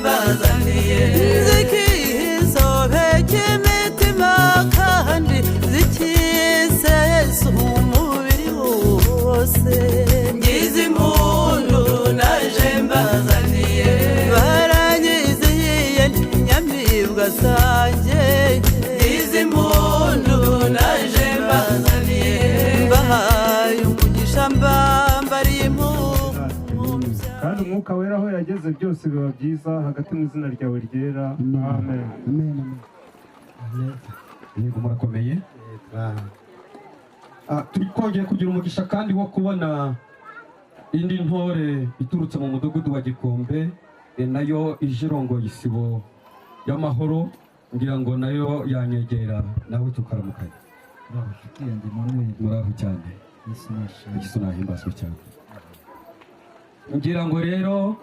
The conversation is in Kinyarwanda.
mbazaniye. Zikisobeka imitima kandi zikisesa umubiri wose. Ngize impundu naje mbazaniye. Baranyizihiye n'inyamibwa zanjye. Ngize impundu naje mbazaniye. Mbahaye umugisha, mbambariye impumbya. Kandi Umwuka Wera aho yageze byose biba byiza. Hagati mu izina ryawe ryera, amen. Amen. Yego, murakomeye. Turi kongeye kugira umugisha kandi wo kubona indi ntore iturutse mu mudugudu wa Gikombe, nayo ije irongoye isibo y'amahoro. Ngira ngo nayo yanyegera nawe tukaramukanya. Muraho nshuti yanjye Emmanuel. Muraho cyane. Yesu nashimwe. Yesu nahimbazwe cyane. Ngira ngo rero